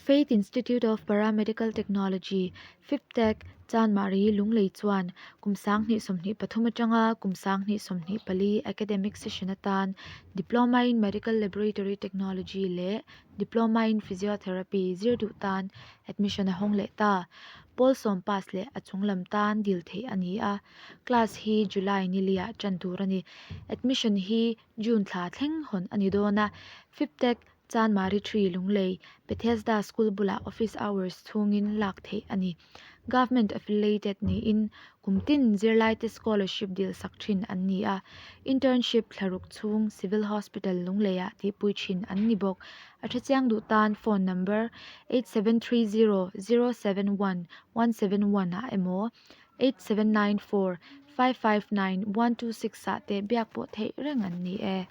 Faith Institute of Paramedical Technology, FIPTech, Chanmari, Lunglei chuan kum 2023 atanga kum 2024 academic session atan Diploma in Medical Laboratory Technology leh Diploma in Physiotherapy zir duh tan admission a hawng leh ta. Pawl sawm pass leh a chung lam tan dil theih a ni a, class hi July niliah tan tur a ni. Admission hi June thla thleng hawn a ni dawn a, FIPTech Chanmari Tree Lunglei, Bethesda School bulah office hours chhungin lak theih a ni. Government affiliated niin kum tin zirlaite scholarship dil sak thin an ni a, internship thlaruk chhung Civil Hospital Lungleiah tihpui thin an ni bawk. A hrechiang duh tan phone number 8730 071 171 ah emaw 8794 559 126 ah te biak pawh theih reng an ni e.